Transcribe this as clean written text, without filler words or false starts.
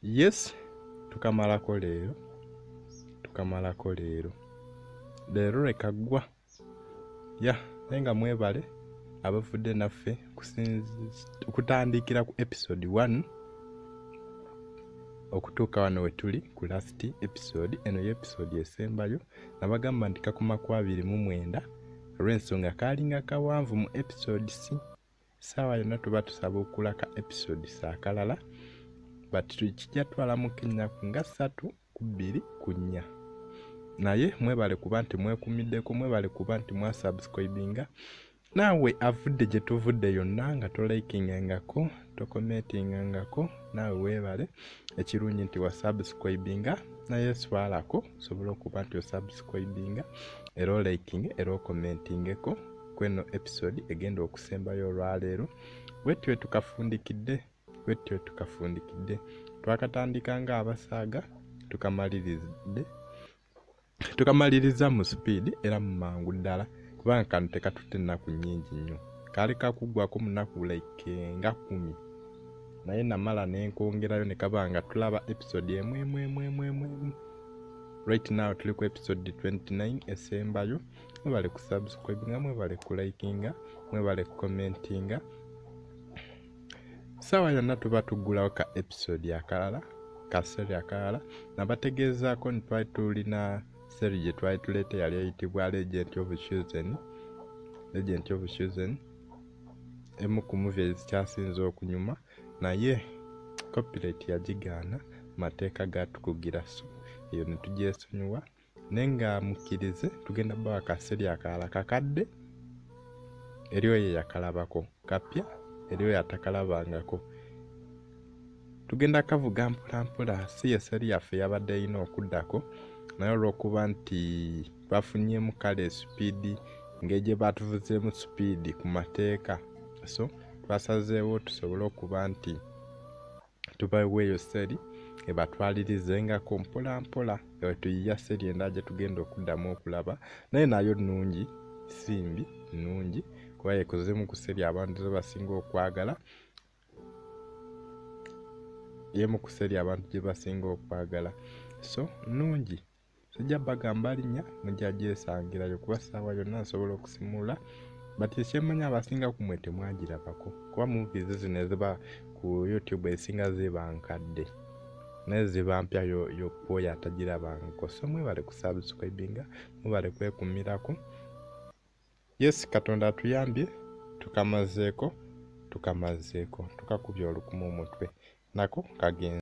Yes, tukamalako leero, tukamalako leero, leero leka ggwa ya. Naye nga mwebale abavudde naffe okutandikira ku episode 1 okutuuka wano we tuli ku last episode. Eno ye episode esembayo. Nabagamba nti kakoma ku 29 olw'ensonga kaalinga kawanvu mu episode c. Ssaawa yonna tuba tusaba okulaka episode saakalala, but kijja twalamuko ennaku nga 3 ku 2 ku 4. Naye mwebale kuba nti mwekumiddeko, mwebale kuba nti mwasubscribinga. Naawe avudde gye tuvudde yonna nga tolikingangako, tokomentingangako, naawe weebale. Ekirungi nti wasubscribinga, naye swalako osobola okuba nti osubscribinga era olikinge era okomentingeko kweno episode egenda okusembayo olwaleero. Bwetyo tukafundikidde, bwetyo tukafundikidde. Twakatandika nga abasaaga, tukamalirizidde, tukamaliriza mu speed era mu mangu ddala, kubanga kano tekatutte ennaku nnyingi nnyo. Kaali kakuggwako mu nnaku like nga 10, naye namala nenkongerayo ne kaba nga tulaba episode emu emu emu emu emu emu. Right now tuli ku episode 29 esembayo. Mwebale kusubscribinga, mwebale kulikinga, mwebale kucommentinga. Ssaawa yonna tuba tuggulawo ka episode akalala, ka seri akalala. Nabategeezaako nti twali tulina seri gye twali tuleeta yali eyitibwa Legend of Chosen. Legend of Chosen emu ku movie ezikyasinze okunyuma, naye copyright yagigaana, mateeka gaatukugira, so eyo ne tugyesonyiwa. Naye nga mukkirize tugenda bawa kaseri akalala kakadde eri oyo eyakalabako, kapya eri oyo atakalabangako. Tugenda kavuga mpola mpola. Si ye seri yaffe yabadde erina okuddako, naye olw'okuba nti twafunyeemu kale sipiidi ng'egye baatuvuzeemu sipiidi ku mateeka, so twasazeewo tusobole okuba nti tubaweeyo seri ebatwalirizengako mpola mpola. Tuyiya seri endala gye tugenda okuddamu okulaba, naye nayo nnungi, si mbi, nnungi kuba yekozeemu ku seri abantu ze basinga okwagala, y'emu ku seri abantu gye basinga okwagala, so nnungi. Sijja bagamba linnya, mujja gyesangirayo kuba ssaawa yonna nsobola okusimula. But ekyemmanyi abasinga ku mmwe temwagirabako, kuba movies zino eziba ku YouTube ezisinga ziba nkadde, naye ziba mpya y'okwoyo atagirabangako. So mwebale kusubscribinga, mwebale kwekumirako. Yes, Katonda atuyambye, tukamazeeko, tukamazeeko, tukakubye olukumu omutwe nako kagenze.